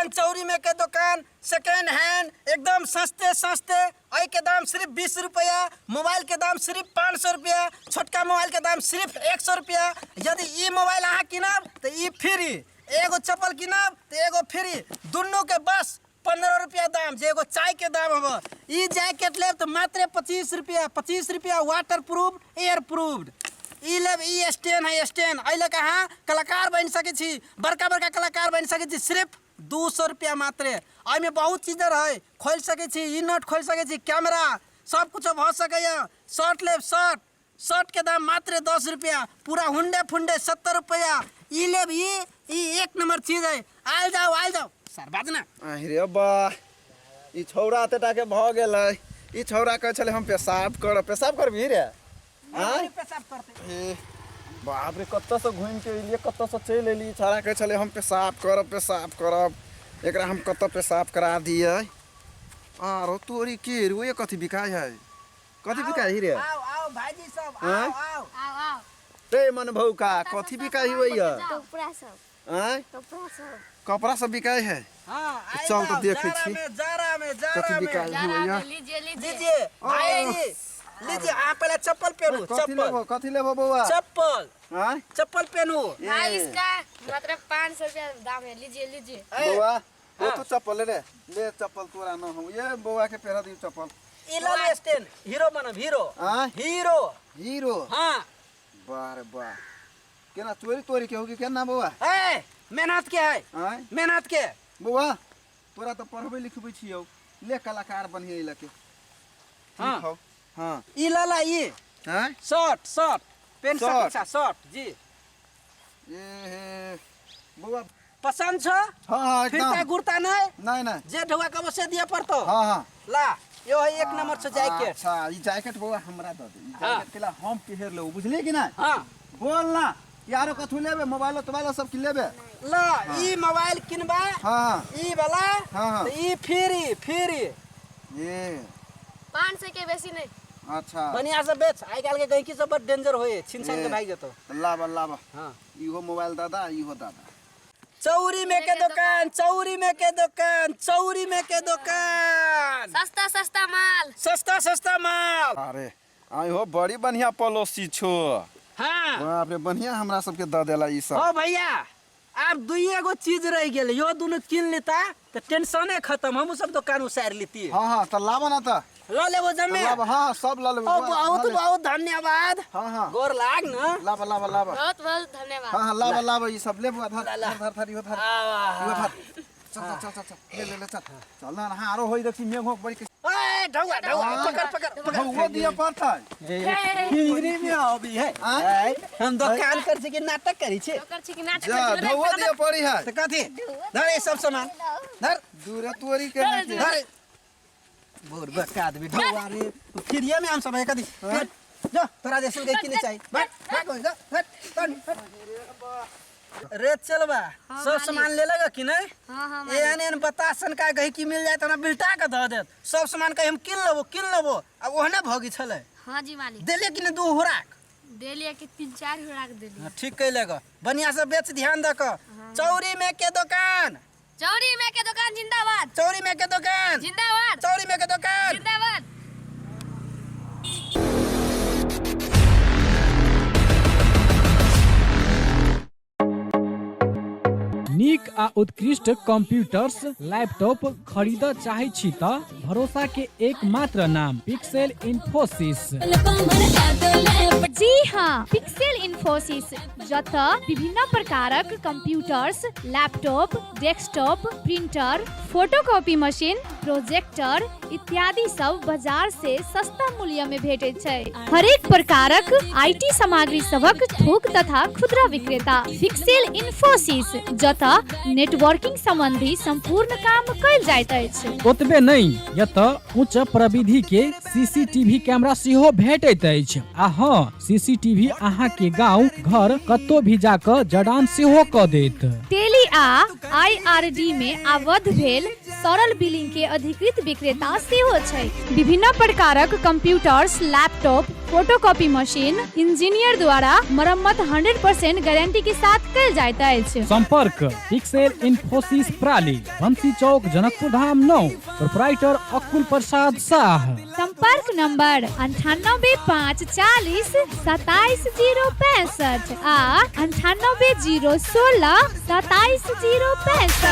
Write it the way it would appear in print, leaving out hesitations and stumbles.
दुकान, चौरी में के दुकान, सेकेंड हैंड एकदम सस्ते सस्ते। एहि के दाम सिर्फ 20 रुपया, मोबाइल के दाम सिर्फ 500 रुपया, छोटका मोबाइल के दाम सिर्फ 100 रुपया। यदि ई मोबाइल अहाँ किनब तऽ ई फ्री, एगो चप्पल किनब तऽ एगो फ्री, दुनू के बस 15 रुपया दाम, जे एगो चाय के दाम हब। ई जैकेट लेब तऽ मात्र 25 रुपया, 25 रुपया, वाटर प्रूफ, एयर प्रूफ। ई लेब, ई स्टैंड है, स्टैंड। एहि लऽ कऽ अहाँ कलाकार बनि सकै छी, बड़का बड़का कलाकार बनि सकै छी, सिर्फ 200 रुपया मात्र। एहिमे बहुत चीज है, खोलि सकै छी, ई नट खोलि सकै छी, कैमरा सब कुछो भऽ सकैए। शर्ट लेब, शर्ट, शर्ट के दाम मात्र 10 रुपया, पूरा हुंडे फुंडे 70 रुपया। ई लेब, ई ई एक नंबर चीज है। आयल जाओ, आयल जाओ सर, बाजना। अरे बा, ई छौड़ा एतेटा के भऽ गेलै। ई छौड़ा कहै छलै हम पेशाब करब। पेशाब करबही रे? आँय? पेशाब करते। ए बाप रे, कतऽसँ घुमि के एलियै, कतऽसँ चलि एलियै। छौड़ा कहै छलै हम पेशाब करब, पेशाब करब। एकरा हम कतऽ पेशाब करा दियै? आरो तोरी के रे, कथी बिकाइ है? कथी बिकाइ रे? आओ आओ भाईजी सब, आओ। आँय? आओ आओ आओ। रे मन भौका, कथी बिकाइ होइया? कपड़ा सब। आँय? कपड़ा सब। कपड़ा सब बिकाइ है? हाँ, आइ चल तऽ जाओ, देखै जाड़ा छी। में, जाड़ा में, जाड़ा कथी में। बिकाइ जाड़ा होइया? में लीजिए, लीजिए। लीजिए भाई जी, लीजिए। आप पहले चप्पल पहनू। कथी चप्पल। लेबो, कथी लेबो बौआ? चप्पल। आँय? चप्पल पहनू। भाई, इसका मतलब 500 रुपया दाम है, लीजिए लीजिए। ए, बौआ, ओ हाँ। तू चप्पल ले ले, चप्पल तोरा न हम। ये बौआ के पहिरा दियौ चप्पल। ई ला ले स्टैंड, हीरो बनब, हीरो। आँय? हीरो। हीरो? हाँ। वाह रे वाह, केना चोरी तोरी के होगी केना बौआ? ए, मेहनत के है। आँय? मेहनत के। बौआ, तोरा तऽ पढ़बै लिखबै छियौ, ले कलाकार बनिहे ई लके। हाँ। ठीक हौ। हाँ। ई ला ला ई। आँय? Shirt, shirt, pant, shirt. Shirt, shirt जी। ए हे बौआ, पसंद छ? हाँ हाँ, फिरता एकदम। गुरता नहीं? नहीं नहीं। जे ढुआ कबो से दिया पड़तो। हाँ हाँ। ला यो है, एक नंबर से जैकेट। अच्छा, ई जैकेट बौआ हमरा दऽ दे। ई हाँ। जैकेट केला हम पहिर लेबो, बुझलियै कि नहि? हाँ। बोल ना यारो, कथू लेबे? मोबाइलो तोबाइलो सब की लेबे? ला ई मोबाइल किनबा। हाँ। ई वाला। हाँ, हाँ। तो ई फ्री, फ्री। ए 500 के बेसी नहीं। अच्छा। बढ़िया से बेच, आइ काल्हि के गैंकी सब बड़ डेंजर होए, छिन छान के ए। भागि जेतो। लाबा लाबा। हाँ। इहो मोबाइल दादा, इहो दादा। चौरी में के दुकान, चौरी में के दुकान, चौरी में के दुकान। सस्ता सस्ता माल। सस्ता सस्ता माल। अरे आई हो, बड़ी बढ़िया पड़ोसी छो। हाँ। बाप रे, बढ़िया हमरा सबके दऽ देला ई सब। हो भैया, आब दुइए गो चीज रह गेल, यो दुनू किन लेता तऽ टेंशने खत्म, हमहूँ सब दुकान उसारि लेती। हाँ हाँ, तऽ लाबऽ ना तऽ। ल लेबो जमे। लाबऽ, हाँ, सब लऽ लेबो। ओ बहुत बहुत धन्यवाद। हाँ हाँ। गोर लाग ना। लाबऽ लाबऽ लाबऽ। बहुत बहुत धन्यवाद। हाँ हाँ, लाबऽ लाबऽ, ई सब लेबो। धर धर धर धर, इहो धर, इहो धर। चल चल चल चल, ले ले ले, चल चल ना। हाँ, आरो होई देखी, मेघ बड़ी के। ए ढौआ ढौआ, पकड़ पकड़ पकड़। ढौआ दिया पड़तै। फिरी में अभी है। आँय? हम दुकान कर छी कि नाटक करी छी? कर छी कि नाटक जा, करै छी? ढौआ दिया पड़ी है। तऽ कथी धर ई सब सामान धर। दूरे तोरी के नहीं। धर बोर बड़का आदमी ढौआ रे, फिरिए में हम सब है कथी। हाँ? जो तोरा जैसन के किने चाहिए, भाग भाग, जो हट हट हट। रे चलबा, हाँ, सब मालिक। सामान ले लेगा कि नहीं? हाँ हाँ। एहन एहन बतासन का गही की मिल जाए तो हमरा बिलटा के धऽ देत। सब सामान कहीं हम किन लेबो, किन लेबो, आ ओहने भगी छलै। हाँ जी मालिक। देले कि नहीं दू हुराक? देलिए कि 3-4 हुराक देलिए। हाँ, ठीक कैले ग, बढ़िया से बेच, ध्यान दऽ कऽ। चौरी में के दुकान। चौरी में के दुकान जिंदाबाद। चौरी में के दुकान जिंदाबाद। चौरी में के दुकान जिंदाबाद। नीक आ उत्कृष्ट कंप्यूटर्स, लैपटॉप खरीदऽ चाहै छी तऽ भरोसा के एकमात्र नाम पिक्सेल इन्फोसिस। जी हाँ, पिक्सेल इन्फोसिस, जतऽ विभिन्न प्रकारक computers, laptop, desktop, printer, photocopy machine, projector इत्यादि सब बाजार से सस्ता मूल्य में भेटैत छै। हरेक प्रकारक IT सामग्री सभक थोक तथा खुदरा विक्रेता पिक्सेल इन्फोसिस, जतऽ नेटवर्किंग संबंधी संपूर्ण काम कयल जाइत अछि। ओतबे नहि, एतऽ उच्च प्रविधि के सीसीटीवी कैमरा सेहो भेटैत अछि। आ हँ, सीसीटीवी अहाँ के गांव घर कतौ भी जा कऽ जड़ान सेहो कऽ देत। टेली आ आईआरडी में आबद्ध भेल सरल बिलिंग के अधिकृत विक्रेता सेहो छै। विभिन्न प्रकारक computers, laptop, photocopy machine engineer द्वारा मरम्मत 100% गारंटी के साथ कयल जाइत अछि। संपर्क पिक्सेल इन्फोसिस प्राली, बंसी चौक, जनकपुर धाम 9, प्रोपराइटर अकुल प्रसाद शाह। संपर्क नंबर 98 5 40 27 0 65 आ 98 0 16 27 0 65।